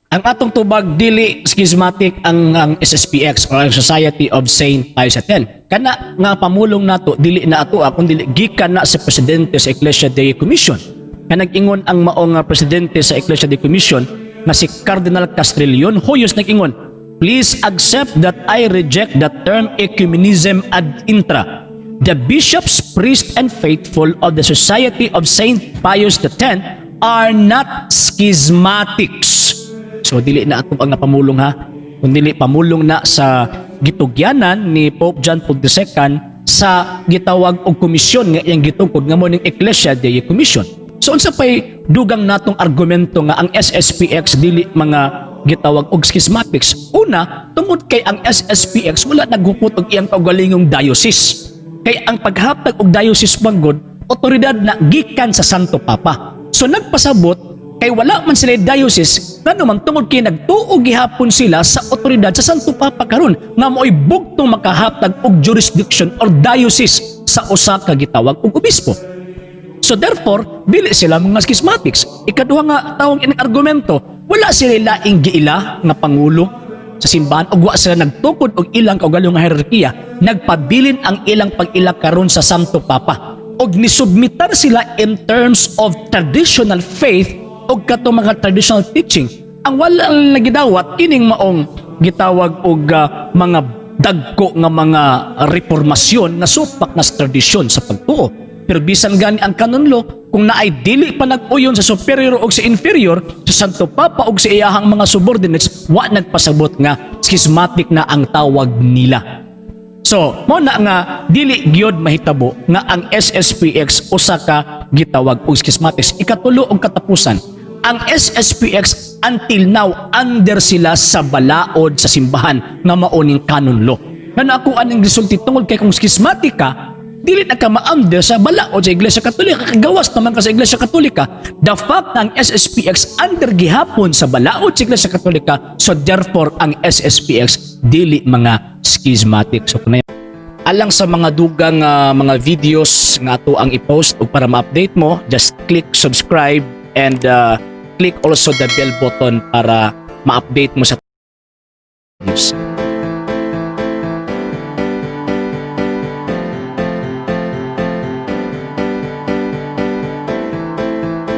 Ang atong tubag, dili schismatic ang SSPX or ang Society of Saint Pius X. Kana nga pamulong nato, dili na ato kun dili gikan na sa presidente sa Ecclesia Dei Commission. Nga nag-ingon ang maong nga presidente sa Ecclesia Dei Commission nga si Cardinal Castrillon Hoyos, nag-ingon, "Please accept that I reject the term ecumenism ad intra. The bishops, priests, and faithful of the Society of Saint Pius X are not schismatics." So dili na ato ang napamulong ha. Kung dili pamulong na sa gitugyanan ni Pope John Paul II sa gitawag og komisyon nga iyang gitungkod nga mo ning Ecclesia Dei Commission. So unsa pay dugang natong argumento nga ang SSPX dili mga gitawag og schismatics? Una, tungod kay ang SSPX wala naghupot og iyang kaugalingong diocese. Kay ang paghatag og diocese manggod, otoridad na gikan sa Santo Papa. So nagpasabot kay wala man sila diocese, ngano man tungod kay nagtuo gihapon sila sa otoridad sa Santo Papa karon nga mo'y bugtong makahatag og jurisdiction or diocese sa usa ka gitawag og obispo. So therefore, dili sila mga schismatics. Ikaduha nga tawag ining argumento, wala sila laing giila nga pangulo sa simbahan ug wa sila nagtukod og ilang kaugalingong hierarkiya. Nagpabilin ang ilang pag-ila karon sa Santo Papa og nisubmitar sila in terms of traditional faith og kato mga traditional teaching. Ang wala lang nagidawat kining maong gitawag og mga dagko nga mga reformasyon na supak na sa tradisyon sa pagtuo. Pero bisan gani ang canon law, kung naay dili pa nag-uyon sa superior og sa inferior, sa Santo Papa og sa iyahang mga subordinates, wa nagpasabot nga schismatic na ang tawag nila. So, mo na nga dili gyud mahitabo nga ang SSPX usa ka gitawag og schismatics. Ikatulo og katapusan, ang SSPX until now under sila sa balaod sa simbahan nga mao ning canon law. Ngano ako aning gisulti? Tungod kay kung schismatic ka, dili na ka ma-under sa balaod sa Iglesia Katolika. Kagawas naman ka sa Iglesia Katolika. The fact na ang SSPX under gihapon sa balaod sa Iglesia Katolika, so therefore ang SSPX dili mga schismatic. So kunay alang sa mga dugang mga videos nga ato ang i-post ug para ma-update mo, just click subscribe and click also the bell button para ma-update mo sa videos.